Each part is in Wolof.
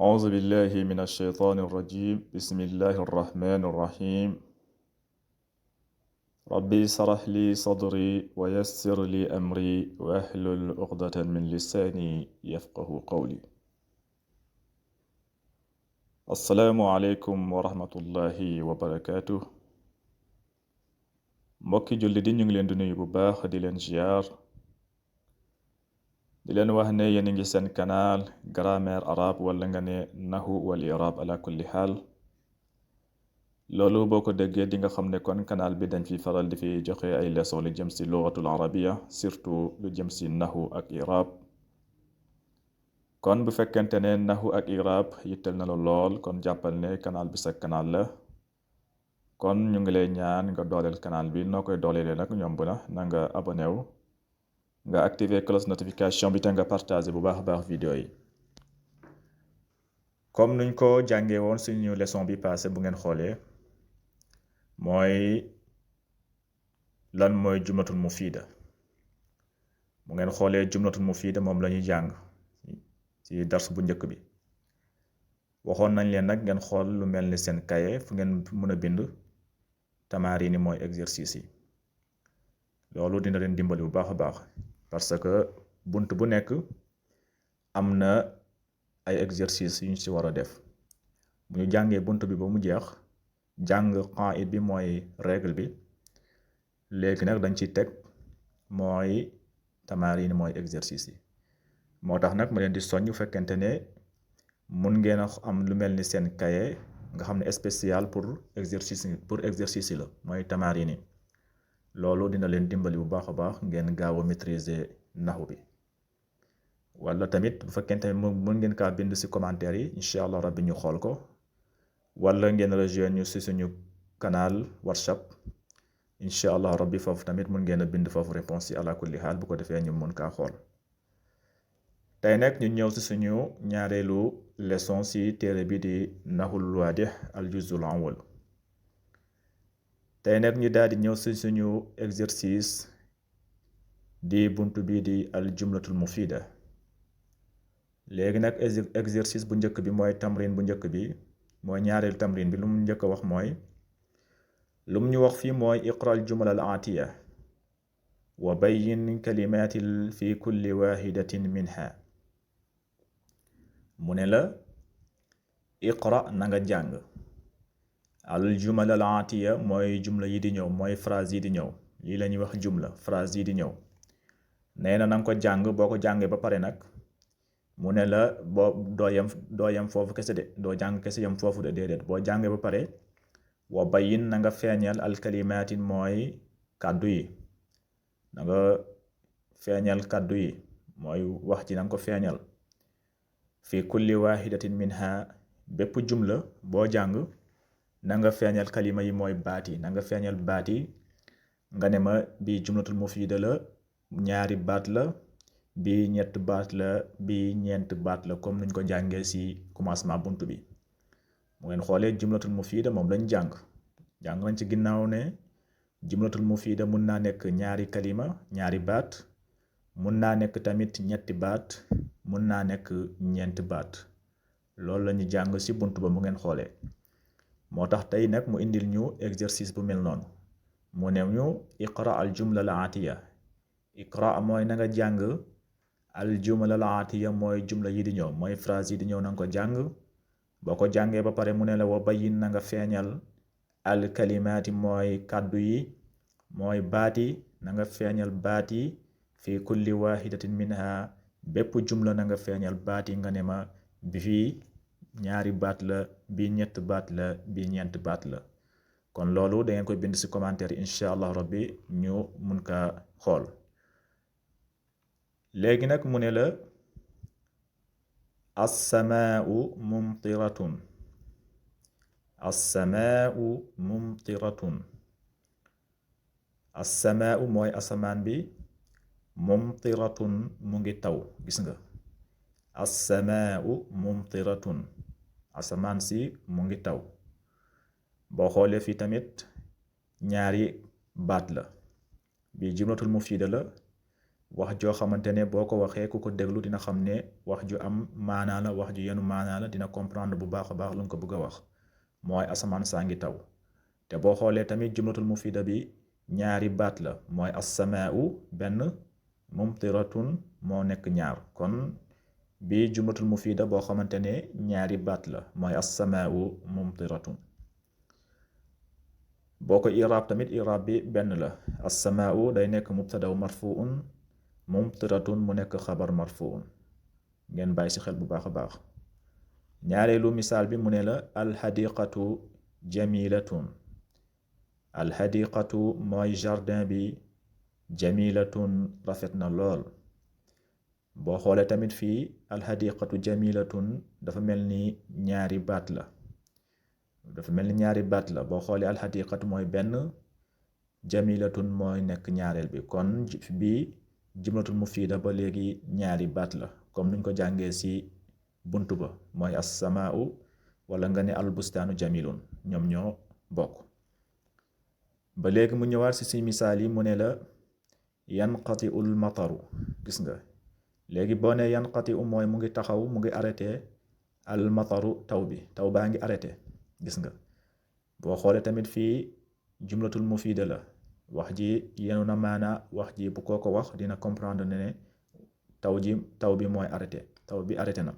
أعوذ بالله من الشيطان الرجيم بسم الله الرحمن الرحيم ربي اشرح لي صدري ويسر لي أمري واحلل عقدة من لساني يفقه قولي السلام عليكم ورحمة الله وبركاته mbokki julli di ñu ngi leen di nuyu bu baax di leen ziar di leen wax ne yéen a ngi seen canal grammaire arabe wala nga ne nahu wal irab ala kulli xaal loolu boo ko déggee di nga xam ne kon canal bi dañ fi faral di fi joxe ay leçon lu jëm si lugatul arabia surtout lu jëm si nahu ak irab kon bu fekkente ne nahu ak irab yittal na la lool kon jàppal ne canal bi sa canal la kon ñu ngi lay ñaan nga dooleel canal bi noo koy dooleelee nag yomb na nga abonné wu nga activer cloche notification bi te nga partagé bu baax a baax vidéo yi comme nuñ ko jàngee woon suñu leçon bi passé bu ngeen xoolee mooy lan mooy jumlatul mufida bu ngeen xoolee jumlatul mufida moom la ñuy jàng ci dars bu njëkk bi waxoon nañ leen nag ngeen xool lu mel ni seen kaye fu ngeen mën a bind tamarin ni mooy exercice yi loolu dina leen dimbali bu baax a baax parce que bunt bu nekk am na ay exercice yu ñu ci war a def bu ñu jàngee bunt bi ba mu jeex jàng qaid bi mooy règle bi léegi nag dañ ci teg mooy tamarin mooy exercice yi moo tax nag ma leen di soññ fekkente ne mun ngeen a am lu mel ni seen cahier nga xam ne spécial pour exercice yi la mooy tamarin yi loolu dina leen dimbali bu baax a baax ngeen gaaw a maîtriser naxu bi wala tamit bu fekkente ne mën ngeen kaa bind ci commentaire yi incha allah rabbi ñu xool ko wala ngeen rejoindre ñu ci suñu canal WhatsApp incha allah rabbi foofu tamit mun ngeen a bind foofu réponse yi ala kulli xaal bu ko defee ñu mun kaa xool tey nag ñu ñëw ci suñu ñaareelu leçon ci téere bi di naxul waadix al juzul awwal tey nag ñu daal di ñëw ci suñu exercice di bunt bi di al jumlatul mufida léegi nag exercice bu njëkk bi mooy tamrin bu njëkk bi mooy ñaareelu tamrin bi lu mu njëkk a wax mooy lu mu ñu wax fii mooy iqra al jumla al aatiya wa bayyin kalimatin fi kulli wahidatin minha mu ne la iqra na nga jàng al jumla al aatiya mooy jumla yi di ñëw mooy phrase yi di ñëw lii la ñuy wax jumla phrase yi di ñëw nee na nga ko jàng boo ko jàngee ba pare nag mu ne la boo doo yem foofu kese de doo jàng kese yem foofu de déedéet boo jàngee ba pare wa bayin na nga feeñal alkalimaatin mooy kàddu yi na nga feeñal kàddu yi mooy wax ji na nga ko feeñal fi kulli wahidatin minha bépp jumla boo jàng na nga feeñal kalima yi mooy baat yi na nga feeñal baat yi nga ne ma bii jumlatul mufida la ñaari baat la bii ñett baat la bii ñeent baat la comme nuñ ko jàngee ci commencement bunt bi mu ngeen xoolee jumlatul mufida moom lañ jàng nañ ci ginnaaw ne jumlatul mufida mun naa nekk ñaari kalima ñaari baat mun naa nekk tamit ñetti baat mun naa nekk ñeenti baat loolu la ñu jàng ci bunt ba mu ngeen xoolee moo tax tey nag mu indil ñu exercice bu mel noonu mu ne ñu iqra al jumla al aatiya iqra mooy na nga jàng al jumla al aatiya mooy jumla yi di ñëw mooy phrase yi di ñëw na nga ko jàng boo ko jàngee ba pare mu ne la wa bayin na nga feeñal al kalimaati mooy kàddu yi mooy baat yi na nga feeñal baat yi fi kulli wahidatin minha bépp jumla na nga feeñal baat yi nga ne ma bi fii ñaari baat la bi ñett baat la bi ñeent baat la kon loolu da ngeen koy bind ci commentaire yi incha allah rabbi ñu mun ka xool léegi nag mu ne la assamaau mumtiratun assamaau mumtiratun assamaau mooy asamaan bi mumtiratun mu ngi taw gis nga assamaau mumtiratun asamaan si mu ngi taw boo xoolee fii tamit ñaari baat la bii jumlatul mufida la wax joo xamante ne boo ko waxee ku ko déglu dina xam ne wax ju am maanaa la wax ju yenu maanaa la dina comprendre bu baax a baax lu nga ko bëgg a wax mooy asamaan saa ngi taw te boo xoolee tamit jumlatul mufida bi ñaari baat la mooy as-samaa'u benn mumtiratun moo nekk ñaar kon bi jumlatul mufida boo xamante ne ñaari baat la mooy as-samaa'u mumtiratun boo ko iraab tamit iraab bi benn la as-samaa'u day nekk mubtadaw marfuun mumtiratun mu nekk xabar marfuun ngeen bàyyi ci xel bu baax a baax ñaareelu misaal bi mu ne la alxadiqatu jamilatun alxadiqatu mooy jardin bi jamilatun rafet na lool boo xoolee tamit fii alxadiqatu jamilatun dafa mel ni ñaari baat la boo xoolee alxadiqatu mooy benn jamilatun mooy nekk ñaareel bi kon bi jumlatul mufida ba léegi ñaari baat la comme nuñ ko jàngee ci buntu ba mooy as-samaa'u wala nga ne al-bustaanu jamilun ñoom ñoo bokk ba léegi mu ñëwaat ci misaal yi mu ne la yanqati'ul mataru gis nga léegi boo ne yanqati'u mooy mu ngi taxaw mu ngi arrêté al mataru taw baa ngi arrêté gis nga boo xoolee tamit fii jumlatul mufida la wax ji yenu na maana wax ji bu ko wax dina comprendre ne taw bi mooy arrêté taw bi arrêté na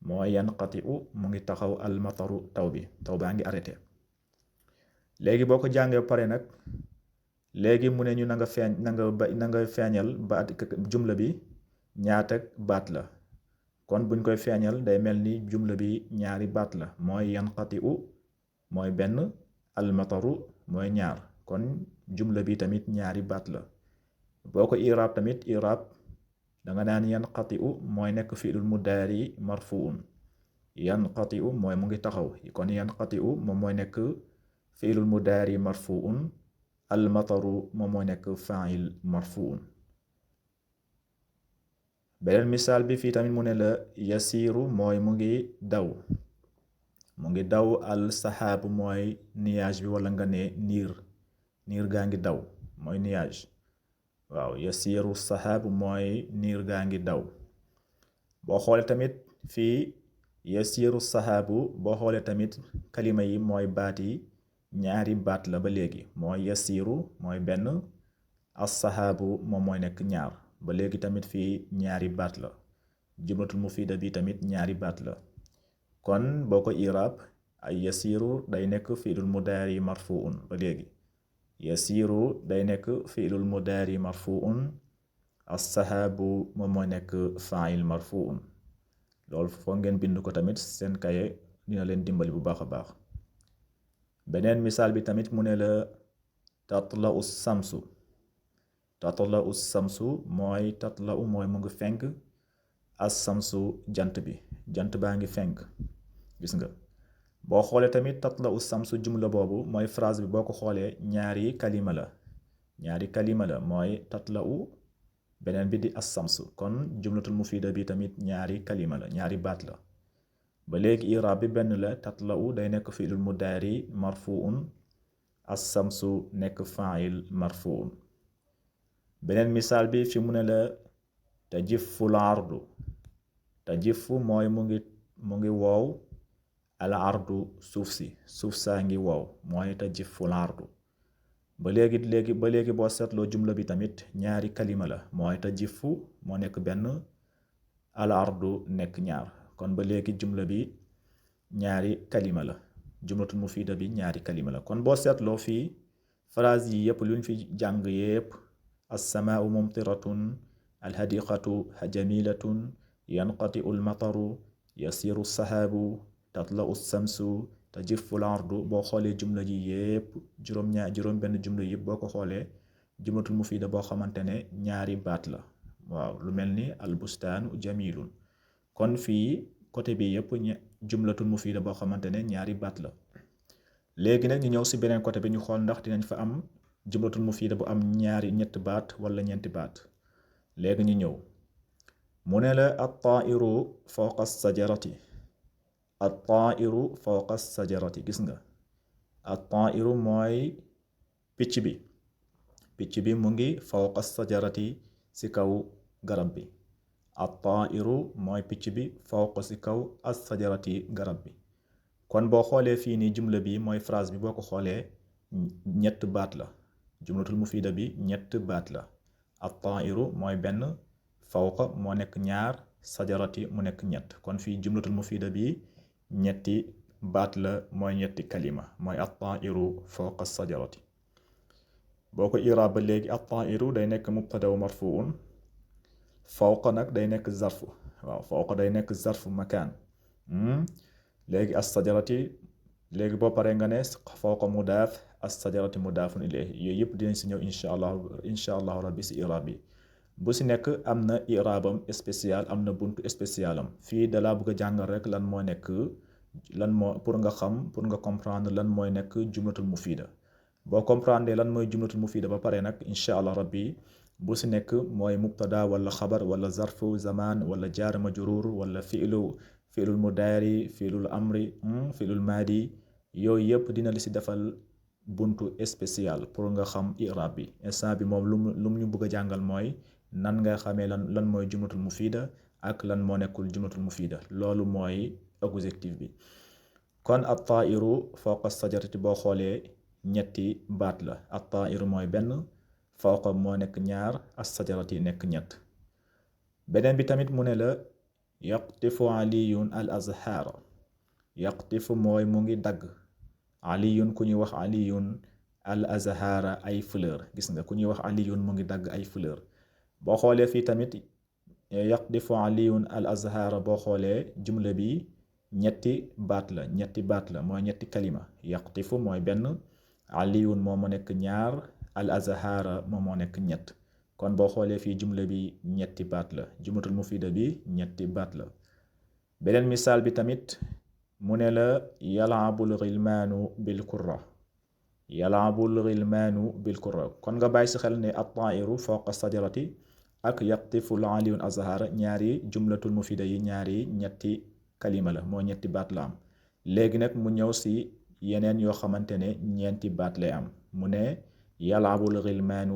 mooy yanqati'u mu ngi taxaw al mataru taw baa ngi arrêté léegi boo ko jàngee ba pare nag léegi mu ne ñu na nga feeñal baat jumla bi ñaata baat la kon buñ koy feeñal day mel ni jumla bi ñaari baat la mooy yanqati'u mooy benn al mataru mooy ñaar kon jumla bi tamit ñaari baat la boo ko iraab tamit iraab danga naan yanqati'u mooy nekk fi'lul mudaari marfuun yanqati'u mooy mu ngi taxaw kon yanqati'u moom mooy nekk fi'lul mudaari marfuun al mataru moom mooy nekk fa'il marfuun beneen misaal bi fii tamit mu ne la yasiiru mooy mu ngi daw al saxaabu mooy nuage bi wala nga ne niir gaa ngi daw mooy nuage waaw yasiiru saxaabu mooy niir gaa ngi daw boo xoolee tamit fii yasiiru saxaabu boo xoolee tamit kalima yi mooy baat yi ñaari baat la ba léegi mooy yasiiru mooy benn as saxaabu moom mooy nekk ñaar ba léegi tamit fii ñaari baat la jumlatul mufida bi tamit ñaari baat la kon boo ko iraab ay yasiiru day nekk fi'lul mudaari marfuun ba léegi yasiiru day nekk fi'lul mudaari marfuun as-sahaabu moom mooy nekk fa'il marfuun loolu foo ngeen bind ko tamit seen kaye dina leen dimbali bu baax a baax beneen misaal bi tamit mu ne la tatla'u samsu mooy tatla'u mooy mu ngi fenk as-samsu jant baa ngi fenk gis nga boo xoolee tamit tatla'u samsu jumla boobu mooy phrase bi boo ko xoolee ñaari kalima la mooy tatla'u beneen bi di as-samsu kon jumlatul mufida bi tamit ñaari kalima la ñaari baat la ba léegi iraab bi benn la tatla'u day nekk fi'lul mudaari marfuun as-samsu nekk fa'il marfuun beneen misaal bi fi mu ne la tajifful ardu tajiffu mooy mu ngi woow al ardu suuf saa ngi woow mooy tajifful ardu ba léegi boo seetloo jumla bi tamit ñaari kalima la mooy tajiffu moo nekk benn al ardu nekk ñaar kon ba léegi jumla bi ñaari kalima la jumlatul mufida bi ñaari kalima la kon boo seetloo fii phrase yi yépp lu ñu fi jàng yépp as-samaa'u mumtiratun al-hadiqatu jamilatun yanqati'u al-mataru yasiru as-sahaabu tatla'u as-samsu tajiffu al-ardu boo xoolee jumla ji yépp juróom benn jumla yépp boo ko xoolee jumlatul mufida boo xamante ne ñaari baat la waaw lu mel ni al-bustaanu jamilun kon fii côté bi yépp jumlatul mufida boo xamante ne ñaari baat la léegi nag ñu ñëw ci beneen côté bi ñu xool ndax dinañ fa am jumlatul mufida bu am ñetti baat wala ñeenti baat léegi ñu ñëw mu ne la at-taa'iru fawqa as-sajarati at-taa'iru fawqa as-sajarati gis nga at-taa'iru mooy picc bi mu ngi fawqa as-sajarati si kaw garab bi at-taa'iru mooy picc bi fawqa si kaw as-sajarati garab bi kon boo xoolee fii nii jumla bi mooy phrase bi boo ko xoolee ñett baat la jumlatul mufiida bi ñett baat la at-taa'iru mooy benn fawqa moo nekk ñaar sajarati mu nekk ñett kon fii jumlatul mufiida bi ñetti baat la mooy ñetti kalima mooy at-taa'iru fawqa sajarati boo ko iraab ba léegi at-taa'iru day nekk mubtada marfuun fawqa nag day nekk zarfu waaw fawqa day nekk zarfu makaan léegi as-sajarati léegi boo paree nga ne fawqa mudaaf as-sajarati mudaafun ilayhi yooyu yëpp dinañ si ñëw incha allahu rabbi si iraab bi bu si nekk am na iraabam spécial am na buntu spécialam fii dalaa bëgg a jàngal rek lan moo nekk lan moo pour nga xam pour nga comprendre lan mooy nekk jumlatul mufiida boo comprendre lan mooy jumlatul mufiida ba pare nag incha allah rabbi bu si nekk mooy mubtada wala xabar wala zarfu zaman wala jaar majruur wala fi'lul mudaari fi'lul amri fi'lul maadi yooyu yëpp dina li si defal buntu spécial pour nga xam i'raab bi instant bi moom lu mu ñu bëgg a jàngal mooy nan nga xamee lan mooy jumlatul mufiida ak lan moo nekkul jumlatul mufiida loolu mooy objectif bi kon at-taa'iru fawqa sajarati boo xoolee ñetti baat la at-taa'iru mooy benn fawqa moo nekk ñaar as-sajarati nekk ñett beneen bi tamit mu ne la yaqtifu aliyun al azhaara yaqtifu mooy mu ngi dagg aliyun ku ñuy wax aliyun al azhaara ay fleur gis nga ku ñuy wax aliyun mu ngi dagg ay fleur boo xoolee fii tamit yaqtifu aliyun al azhaara boo xoolee jumla bi ñetti baat la mooy ñetti kalima yaqtifu mooy benn aliyun moo mu nekk ñaar al azhaara moom moo nekk ñett kon boo xoolee fii jumla bi ñetti baat la jumlatul mufiida bi ñetti baat la beneen misaal bi tamit mu ne la yalaabul xilmaanu bil kurra yalaabul xilmaanu bil kurra kon nga bàyyi si xel ne at-taa'iru fawqa sajarati ak yaqtifu aliyun azhaara ñaari jumlatul mufiida yi ñaari ñetti kalima la moo ñetti baat la am léegi nag mu ñëw si yeneen yoo xamante ne ñeenti baat lay am mu ne yalabul xilmaanu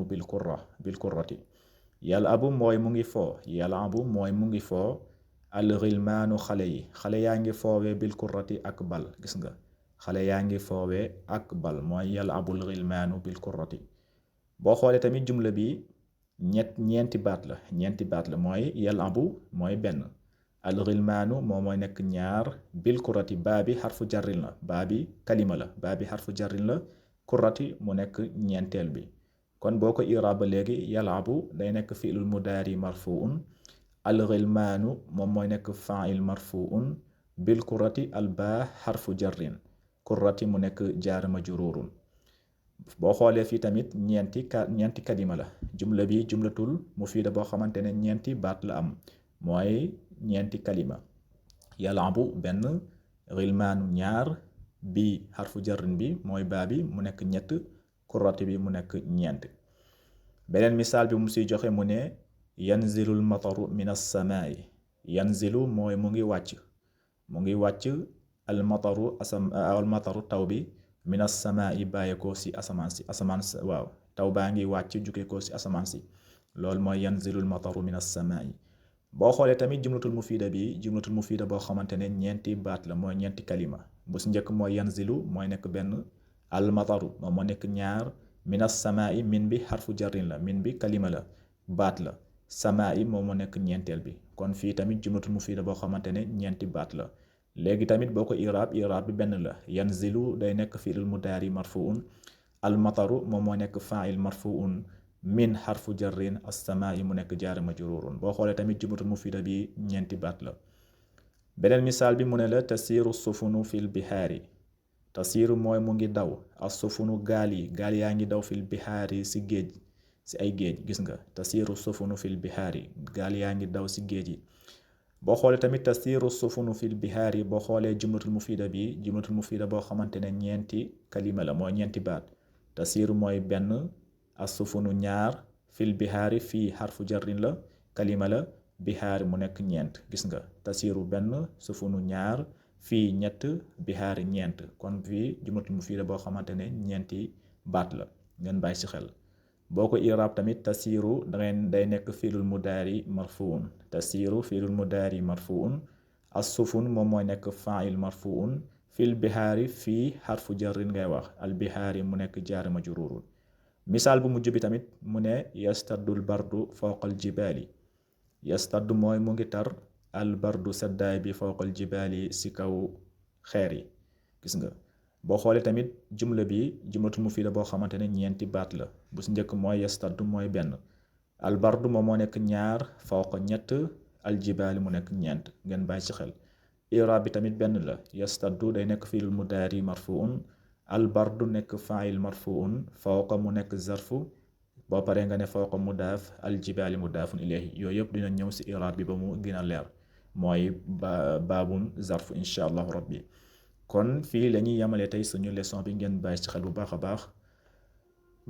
bil kurrati yalabu mooy mu ngi foo yalabu mooy mu ngi foo al xilmaanu xale yaa ngi foowee bil kurrati ak bal gis nga xale yaa ngi foowee ak bal mooy yalabul xilmaanu bil kurrati boo xoolee tamit jumla bi ñeenti baat la mooy yalabu mooy benn al xilmaanu moom mooy nekk ñaar bil kurrati baa bi xarfu jarrin la baa bi kalima la baa bi xarfu jarrin la kurrati mu nekk ñeenteel bi kon boo ko iraab ba léegi yalabu day nekk fi'lul mudaari marfuun al xilmaanu moom mooy nekk fa'il marfuun bil kurrati al baa xarfu jarrin kurrati mu nekk jaar majruurun boo xoolee fii tamit ñeenti kalima la jumla bi jumlatul mufiida boo xamante ne ñeenti baat la am mooy ñeenti kalima yalabu benn xilmaanu ñaar bi xarfu jarrin bi mooy baa bi mu nekk ñett kurrati bi mu nekk ñeent beneen misaal bi mu siy joxe mu ne yanzilul mataru min as-samaa'i yanzilu mooy mu ngi wàcc al mataru taw bi min as-samaa'i bàyyeekoo si asamaan si waaw taw baa ngi wàcc jóge ko si asamaan si loolu mooy yanzilul mataru min as-samaa'i boo xoolee tamit jumlatul mufiida boo xamante ne ñeenti baat la mooy ñeenti kalima bu si njëkk mooy yanzilu mooy nekk benn al mataru moom moo nekk ñaar minas samaa'i min bi xarfu jarrin la min bi kalima la baat la samaa'i moom moo nekk ñeenteel bi kon fii tamit jumlatul mufiida boo xamante ne ñeenti baat la léegi tamit boo ko iraab bi benn la yanzilu day nekk fi'lul mudaari marfuun al mataru moom moo nekk faa'il marfuun min xarfu jarrin as-samaa'i mu nekk jaar majruurun boo xoolee tamit jumlatul mufiida bi ñeenti baat la beneen misaal bi mu ne la tasiiru sufunu fil bihaari tasiiru mooy mu ngi daw as-sufunu gaal yaa ngi daw fil bihaari si géej si ay géej gis nga tasiiru sufunu fil bihaari gaal yaa ngi daw si géej yi boo xoolee tamit tasiiru sufunu fil bihaari boo xoolee jumlatul mufiida boo xamante ne ñeenti kalima la mooy ñeenti baat tasiiru mooy benn as-sufunu ñaar fil bihaari fii xarfu jarrin la kalima la bihaari mu nekk ñeent gis nga tasiiru benn sufunu ñaar fii ñett bihaari ñeent kon fii jumlatul mufiida boo xamante ne ñeenti baat la ngeen bàyyi ci xel boo ko i'raab tamit tasiiru day nekk fiilul mudaari marfuun tasiiru fiilul mudaari marfuun as-sufun moom mooy nekk faa'il marfuun fil bihaari fii xarfu jarrin ngay wax al bihaari mu nekk jaar majruurun misaal bu mujj bi tamit mu ne yastaddul bardu fawqal jibaali yastaddu mooy mu ngi tar al bardu seddaay bi fawqal jibaali si kaw xeer yi gis nga boo xoolee tamit jumla bi jumlatul mufiida boo xamante ne ñeenti baat la bu si njëkk mooy yastaddu mooy benn al bardu moom moo nekk ñaar fawqa ñett al jibaali mu nekk ñeent ngeen bàyyi ci xel i'raab bi tamit benn la yastaddu day nekk fiilul mudaari marfuun al bardu nekk faa'il marfuun fawqa mu nekk zarfu boo paree nga ne fawqa mudaaf al jibaali mudaafun ilayhi yooyu yëpp dina ñëw si i'raab bi ba mu gën a leer mooy baabun zarfu incha allahu rabbi kon fii la ñuy yemale tey suñu leçon bi ngeen bàyyi ci xel bu baax a baax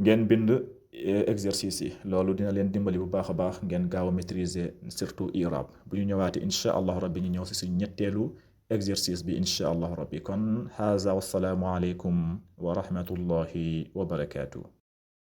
ngeen bind exercice yi loolu dina leen dimbali bu baax a baax ngeen gaaw a maîtriser surtout i'raab bu ñu ñëwaatee incha allahu rabbi ñu ñëw si suñu ñetteelu exercice bi incha allahu rabbi kon haza wassalaamu aleykum wa rahmatullahi wa barakaatu.